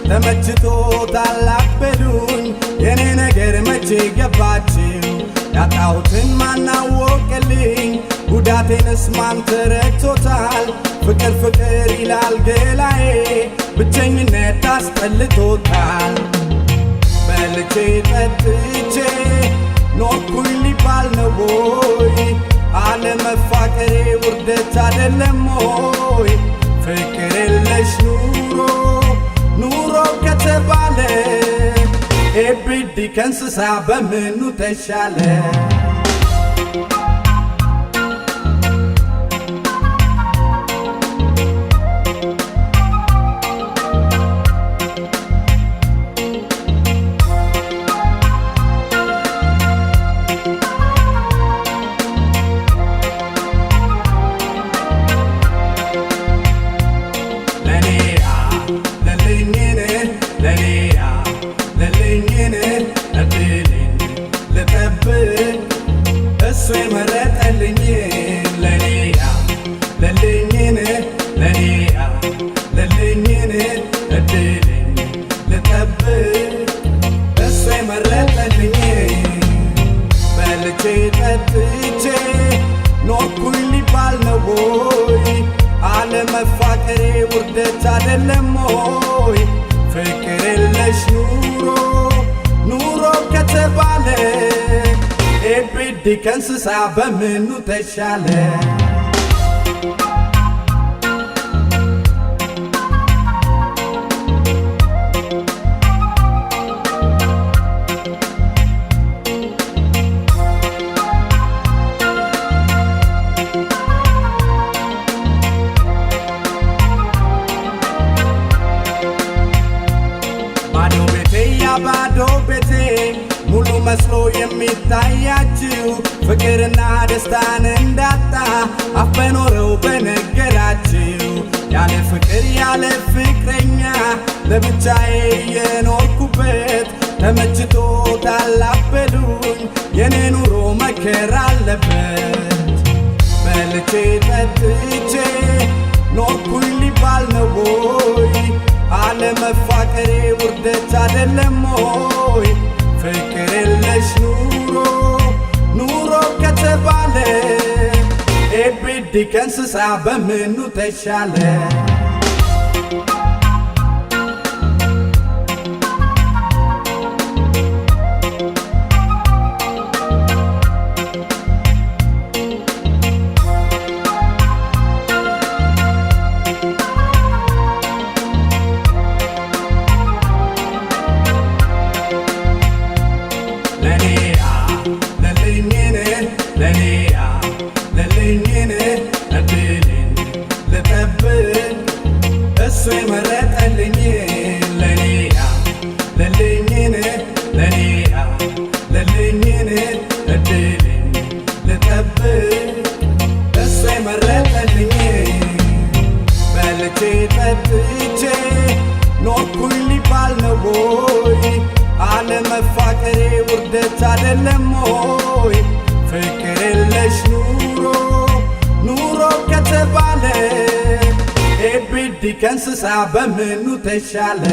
ተመችቶታል አበሉኝ። የኔ ነገር መቼ ገባችው? ያጣሁትን ማናወቅልኝ? ጉዳቴንስ ማን ተረድቶታል? ፍቅር ፍቅር ይላል ገላዬ፣ ብቸኝነት አስጠልቶታል። በልቼ ጠጥቼ ኖርኩኝ ሊባል ነው ወይ? አለመፋቀሬ ውርደት አይደለም ወይ? ፍቅር የለሽ ኑሮ ኑሮ ከተባለ፣ ኤብዲ ከእንስሳ በምኑ ተሻለ? ለኔ ለልኝን ለኔ ለልኝን እድሌን ልጠብቅ እሱ የመረጠልኝ። ለኔ ለልኝን ለኔ ለልኝን እድሌን ልጠብቅ እሱ የመረጠልኝ። በልቼ ጠጥቼ ኖርኩኝ ሊባል ነው ወይ? አለመፋቀሬ ውርደት አይደለም ወይ? ፍቅር የለሽ ኑሮ ኑሮ ከተባለ፣ ኤብዲ ከእንስሳ በምኑ ተሻለ? ባዶ ቤቴ፣ ያ ባዶ ቤቴ ሙሉ መስሎ የሚታያችሁ፣ ፍቅርና ደስታን እንዳጣ አፍ በኖረው በነገራችሁ። ያለ ፍቅር ያለ ፍቅረኛ ለብቻዬ የኖርኩበት ተመችቶታል አበሉኝ። የኔ ኑሮ መከራ አለበት። በልቼ ጠጥቼ ኖርኩኝ ሊባል ነው ወይ? አለመፋቀሬ ውርደት አይደለም ወይ? ፍቅር የለሽ ኑሮ ኑሮ ከተባለ፣ ኤብዲ ከእንስሳ በምኑ ተሻለ? ለኔ ለልኝን ለኔ ለልኝን እድሌን ልጠብቅ እሱ የመረጠልኝ። ለኔ ለልኝን ለኔ ለልኝን እድሌን ልጠብቅ እሱ የመረጠልኝ። በልቼ ጠጥቼ ኖርኩኝ ሊባል ነው ወይ? አለመፋቀሬ ውርደት አይደለም ወይ? ፍቅር የለሽ ኑሮ ኑሮ ከተባለ፣ ኤብዲ ከእንስሳ በምኑ ተሻለ?